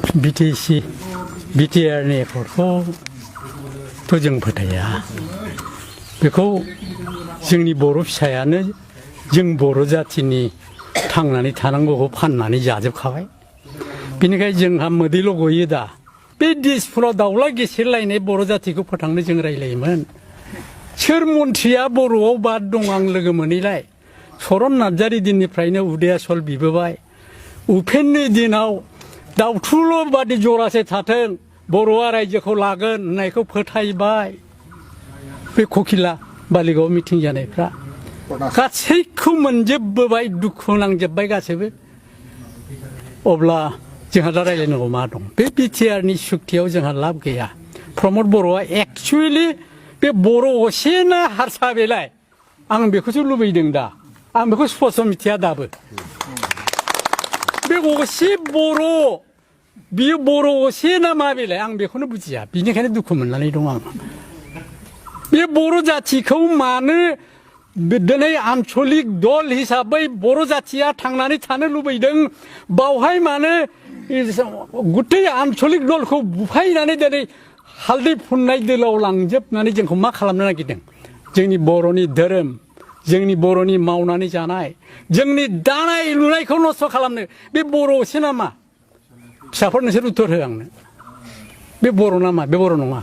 BTC, BTRनि एकर्डखौथ' जों फोथाया बेखौ जोंनि बर' फिसायानो जों बर' जाथिनि थांनानै थानांगौखौ फाननानै जाजोबखाबाय बेनिखायनो जोंहा मोदैल' गयो दा बे दिसपुराव दाउला गेसेरलायनाय बर' जाथिखौ फोथांनो जों रायलायोमोन सोर मन्थ्रिया बर'आव बाद दं आं लोगो मोनैलाय चरन नार्जारि दिननिफ्रायनो उदयासल बिबोबाय उपेननि दिनाव दाउथुल' बादि जरासे थाथों बर'आ रायजोखौ लागोन होननायखौ फोथायबाय बे ककिला बालिगाव मिटिं जानायफ्रा गासैखौ मोनजोबबोबाय दुखु नांजोबबाय गासैबो अब्ला जोंहा दा रायलायनांगौ मा दं बे बिटिआरनि सुक्तियाव जोंहा लाब गैया प्रमद बर'आ एक्चुवेलि बे बर' असेना हारसा बेलाय आं बेखौसो लुबैदों दा आं बेखौ स्पस्ट मिथिया दाबो बे असे बर' बियो बर' असे ना मा बेलाय आं बेखौनो बुजिया बिनिखायनो दुखु मोननानै दं आं बे बर' जाथिखौ मानो दिनै आन्चलिक दल हिसाबै बर' जाथिया थांनानै थानो लुबैदों बावहाय मानो गुथै आन्चलिक दलखौ बुफायनानै दिनै हालदै फुननाय दोलाव लांजोबनानै जोंखौ मा खालामनो नागिरदों जोंनि बर'नि धोरोम जोंनि बर'नि मावनानै जानाय जोंनि दानाय लुनायखौ नस्थ' खालामनो बे बर' असे नामा फिसाफोर नोंसोर उत्तर हो आंनो बे बर' नामा बे बर' नङा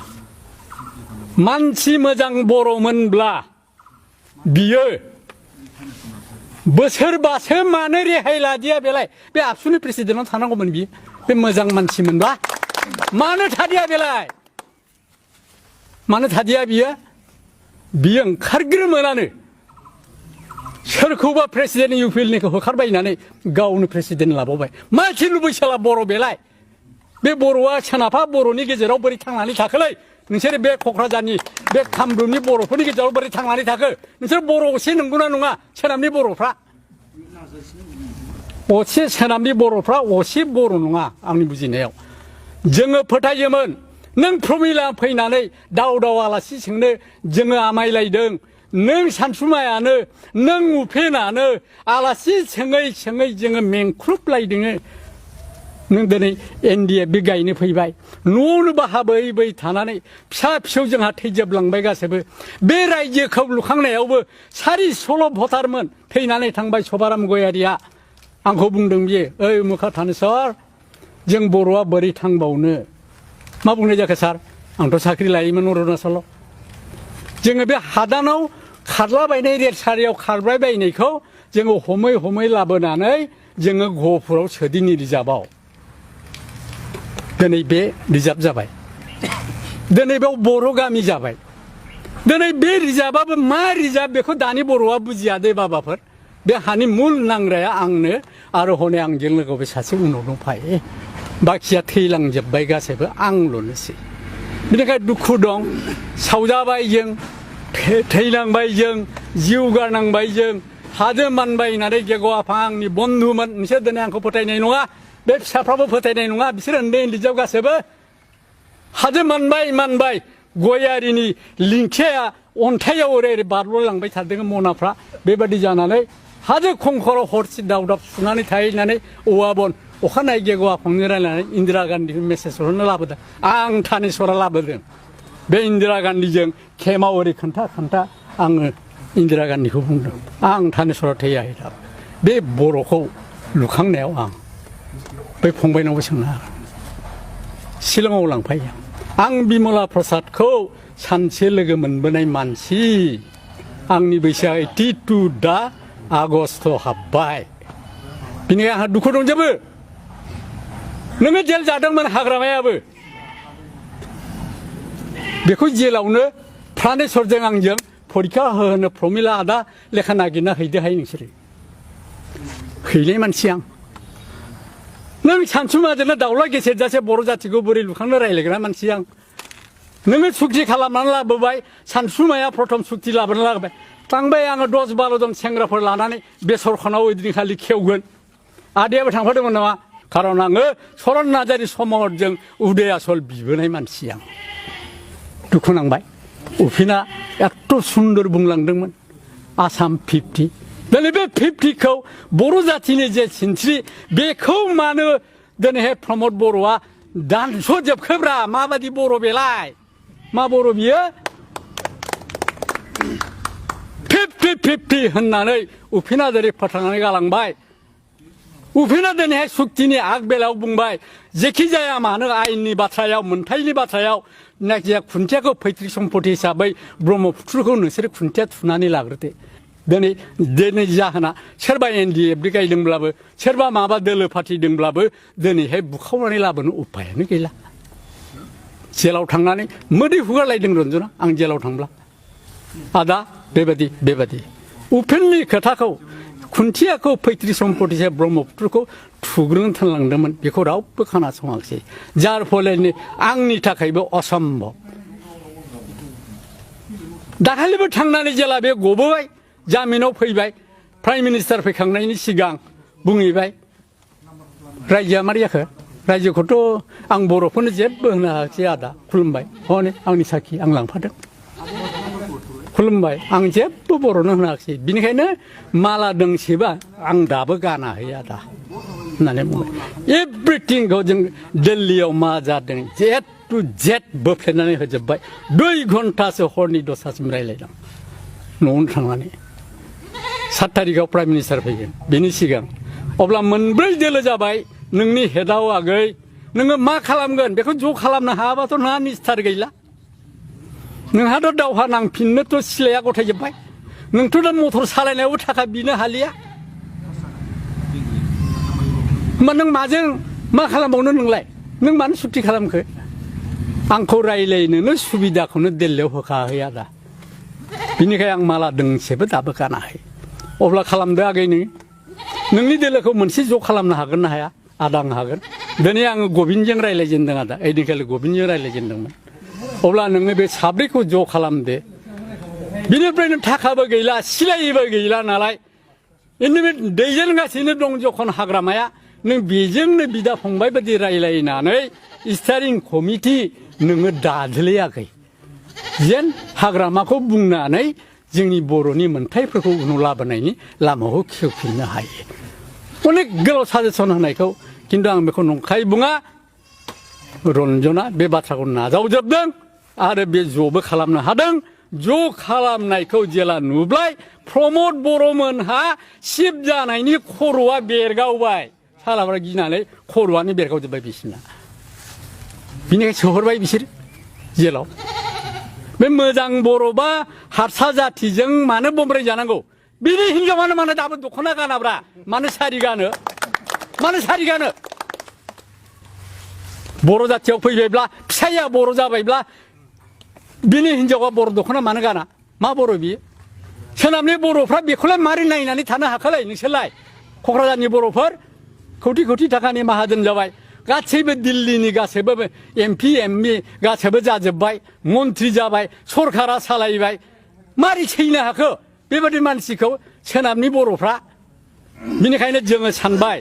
मानसि मोजां बर'मोनब्ला बियो बोसोरबासो मानो रेहाय लादिया बेलाय बे आबसुनि प्रेसिडेन्टआव थानांगौमोन बियो बे मोजां मानसिमोनबा मानो थादिया बेलाय मानो थादिया बियो ओंखारग्रोमोनानो सोरखौबा प्रेसिडेन्ट इउपिएलनिखौ होखारबायनानै गावनो प्रेसिडेन्ट लाबावबाय मानसि लुबैसोला बर' बेलाय बे बर'आ सोनाबहा बर'नि गेजेराव बोरै थांनानै थाखोलै नोंसोर बे क'क्राझारनि बे कामरुपनि बर'फोरनि गेजेराव बोरै थांनानै थाखो नोंसोर बर' असे नंगौना नङा सोनाबनि बर'फ्रा असे सोनाबनि बर'फ्रा असे बर' नङा आंनि बुजिनायाव जोङो फोथायोमोन नों प्रमिला फैनानै दाव दाव आलासि सोंनो जोङो आमायलायदों नों सानसुमायानो नों उपेनानो आलासि सोङै सोङै जोङो मेंख्रुबलायदों नों दिनै एनडिएफ बे गायनो फैबाय न'आवनो बाहाबै बै थानानै फिसा फिसौ जोंहा थैजोबलांबाय गासैबो बे रायजोखौ लुखांनायावबो 416 भटारमोन थैनानै थांबाय सभाराम गयारिया आंखौ बुंदों बियो ओइ मुखा थानेस्वर जों बर'आ बोरै थांबावनो मा बुंनाय जाखो सार आंथ' साख्रि लायोमोन अरुणाचलाव जोङो बे हादानाव खारलाबायनाय रेलसारियाव खारबाय बायनायखौ जोङो हमै हमै लाबोनानै जोङो गहपुराव सोदिनि रिजार्भआव दिनै बे रिजार्भ जाबाय दिनै बेयाव बर' गामि जाबाय दिनै बे रिजार्भआबो मा रिजार्भ बेखौ दानि बर'आ बुजिया दे बाबाफोर बे हानि मुल नांग्राया आंनो आरो हनै आंजों लोगोआव बे सासे उनाव दंफायो बाखिया थैलांजोब्बाय गासैबो आंल'नोसै बेनिखायनो दुखु दं सावजाबाय जों थैलांबाय जों जिउ गारनांबाय जों हाजो मानबाय होननानै गेग' आफा आंनि बन्धुमोन नोंसोर दिनै आंखौ फोथायनाय नङा बे फिसाफ्राबो फोथायनाय नङा बिसोर उन्दै उन्दैजों गासैबो हाजो मानबाय गयारिनि लिंखिया अन्थाइयाव ओरै ओरै बारल'लांबाय थादों मनाफ्रा बेबादि जानानै हाजो खंखराव हरसे दावदाब सुनानै थाहैनानै औवा बन अखानायै गेग' आफांनो रायलायनानै इन्दिरा गान्धीखौ मेसेज हरनो लाबोदों आं थानेस्वरा लाबोदों बे इन्दिरा गान्धीजों खेमाव ओरै खोन्था आङो इन्दिरा गान्धीखौ बुंदों आं थानेस्वरा थैयाखै दा बे बर'खौ लुखांनायाव आं बै फंबायनावबो सोंनो हागोन शिलंआव लांफायो आं बिमला प्रसादखौ सानसे लोगो मोनबोनाय मानसि आंनि बैसोआ 82 दा आगस्ट हाबबाय बिनिखायनो आंहा दुखु दंजोबो नोङो जेल जादोंमोन हाग्रामायाबो बेखौ जेलावनो प्रानेस्वरजों आंजों फरिखा होनो प्रमिला आदा लेखा नागिरना हैदोहाय नोंसोरो हैनाय मानसि आं नों सानसुमाजोंनो दाउला गेसेरजासे बर' जाथिखौ बोरै लुखांनो रायलायग्रा मानसि आं नोङो सुक्ति खालामनानै लाबोबाय सानसुमाया प्रथम सुक्ति लाबोना लाबोबाय थांबाय आङो 10-12 जन सेंग्राफोर लानानै बेसरखनाव ओइदिनखालि खेवगोन आदायाबो थांफादोंमोन नामा खारन आङो चरन नार्जारि समरजों उदयासल बिबोनाय मानसि आं दुखु नांबाय उपेना एथ' सुन्दर बुंलांदोंमोन आसाम 50 दिनै बे 50खौ बर' जाथिनि जे सिनस्रि बेखौ मानो दिनैहाय प्रमद बर'आ दानस'जोबखोब्रा माबादि बर' बेलाय मा बर' बियो 50-50 होननानै उपेन हाज'रिकाया फोथांनानै गालांबाय उपेन हाज'रिकाया सुक्तिनि आग बेलायाव बुंबाय जेखि जाया मानो आयेननि बाथ्रायाव मोनथायनि बाथ्रायाव जायखिजाया खुन्थियाखौ पैतृक सम्पति हिसाबै ब्रह्मपुत्रखौ नोंसोर खुन्थिया थुनानै लाग्रोदो दिनै जाहोना सोरबा NDF गायदोंब्लाबो सोरबा माबा दोलो फाथिदोंब्लाबो दिनैहाय बुखावनानै लाबोनो उपायानो गैला जेलाव थांनानै मोदै हुगारलायदों रन्जना आं जेलाव थांब्ला आदा बेबादि उपेननि खोथाखौ खुन्थियाखौ पैतृक सम्पति हिसाबै ब्रह्मपुत्रखौ थुग्रोनो थोनलांदोंमोन बेखौ रावबो खोनासङाखिसै जार फलनि आंनि थाखायबो असम्भब दाखालिबो थांनानै जेला बे गबोबाय जामिनाव फैबाय प्राइम मिनिस्टार फैखांनायनि सिगां बुंहैबाय रायजोआ मारै जाखो रायजोखौथ' आं बर'फोरनो जेबो होनो हायाखिसै आदा खुलुमबाय हनै आंनि साखि आं लांफादों खुलुमबाय आं जेबो बर'नो होनो हायाखिसै बिनिखायनो माला दोंसेबा आं दाबो गानाहै आदा होननानै बुंबाय एभ्रिथिंखौ जों दिल्लीयाव मा जादों जेट टु जेट बोफ्लेनानै होजोब्बाय 2 घन्टासो हरनि 10टासिम रायज्लायदों न'आवनो थांनानै 7 थारिखआव प्राइम मिनिस्टार फैगोन बेनि सिगां अब्ला मोनब्रै दोलो जाबाय नोंनि हेडआव आगै नोङो मा खालामगोन बेखौ ज' खालामनो हायाबाथ' नोंहा निस्टार गैला नोंहाथ' दावहा नांफिननोथ' सिलाया गथायजोब्बाय नोंथ' दा मटर सालायनायावबो थाखा बिनो हालिया होमबा नों माजों मा खालामबावनो नोंलाय नों मानो सुक्ति खालामखो आंखौ रायलायनोनो सुबिदाखौनो दिल्लीयाव होखाहै आदा बिनिखाय आं माला दोंसेबो दाबो गानाहै अब्ला खालामदो आगै नोंनि दोलोखौ मोनसे ज' खालामनो हागोन ना हाया आदा आं हागोन दिनै आङो गबिनजों रायलायजेनदों आदा ओइदिनखालि गबिनजों रायलायजेनदोंमोन अब्ला नोङो बे साब्रैखौ ज' खालामदो बिनिफ्रायनो थाखाबो गैला सिलायबो गैला नालाय बे दैदेनगासिनो दं जखन हाग्रामाया नों बेजोंनो बिदा फंबाय बायदि रायलायनानै स्टारिं कमिटि नोङो दादोलायाखै जेन हाग्रामाखौ बुंनानै जोंनि बर'नि मोन्थायफोरखौ उनाव लाबोनायनि लामाखौ खेवफिननो हायो अनेक गोलाव साजेसन होनायखौ खिन्थु आं बेखौ नंखाय बुङा रन्जना बे बाथ्राखौ नाजावजोबदों आरो बे ज'बो खालामनो हादों ज' खालामनायखौ जेला नुब्लाय प्रमद बर'मोनहा सिब जानायनि खर'आ बेरगावबाय सालाफ्रा गिनानै खर'आनो बेरगावजोब्बाय बिसिना बिनिखाय सोहरबाय बिसोर जेलाव बे मोजां बर'बा हारसा जाथिजों मानो बमब्राय जानांगौ बिनि हिनजावानो मानो दाबो दख'ना गानाब्रा मानो सारि गानो बर' जाथियाव फैबायब्ला फिसाया बर' जाबायब्ला बिनि हिनजावा बर' दख'ना मानो गाना मा बर' बियो सोनाबनि बर'फ्रा बेखौलाय मारै नायनानै थानो हाखालाय नोंसोरलाय क'क्राझारनि बर'फोर कौटि थाखानि माहाजोन जाबाय गासैबो दिल्लीनि गासैबो MP गासैबो जाजोब्बाय मन्त्रि जाबाय सरकारा सालायबाय मारै सैनो हाखो बेबादि मानसिखौ सोनाबनि बर'फ्रा बिनिखायनो जोङो सानबाय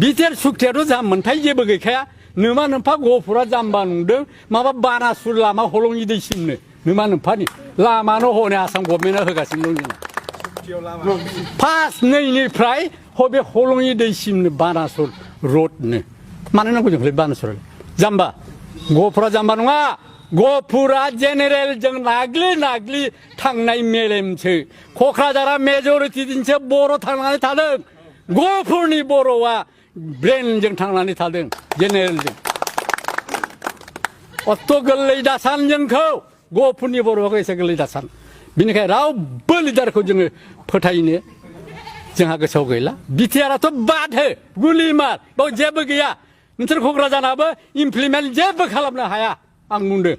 बिटिआर सुक्तियाथ' जा मोनथाय जेबो गैखाया नोमा नोम्फा गहपुरा जाम्बा नंदों माबा बानासुर लामा हलंनि दैसिमनो नोमा नोम्फानि लामानो हनै आसाम गभर्नमेन्टआ होगासिनो दं जोंना फार्स्ट नैनिफ्राय बे हलंनि दैसिमनो बानासुर रडनो मानो नांगौ जोंखौलाय बानासुर जाम्बा गहपुरा जाम्बा नङा गहपुरा जेनेरेलजों नाग्लि थांनाय मेलेमसो क'क्राझारा मेजरिटि दिनसो बर' थांनानै थादों गहपुरनि बर'आ ब्रेनजों थांनानै थादों जेनेरेलजों अत्त' गोरलै दासान जोंखौ गहपुरनि बर'खौ एसे गोरलै दासान बिनिखायनो रावबो लिडारखौ जोङो फोथायनो जोंहा गोसोआव गैला बिटिआरआथ' बाद हो गुलि मार बाव जेबो गैया नोंसोर क'क्राझाराबो इमप्लिमेन्ट जेबो खालामनो हाया आं बुंदों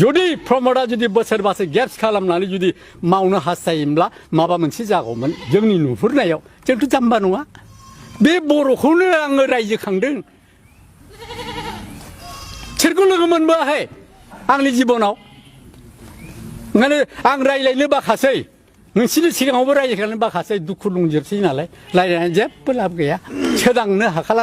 जुदि प्रमदआ जुदि बोसोरबासो गेप्स खालामनानै जुदि मावनो हास्थायोब्ला माबा मोनसे जागौमोन जोंनि नुहुरनायाव जोंथ' जाम्बा नङा बे बर'खौनो आङो रायजो खांदों सोरखौ लोगो मोनबोआखै आंनि जिबनाव ओंखायनो आं रायज्लायनो बाखासै नोंसिनि सिगाङावबो रायज्लायनो बाखासै दुखु दंजोबसै नालाय रायज्लायनानै जेबो लाब गैया सोदांनो हाखाला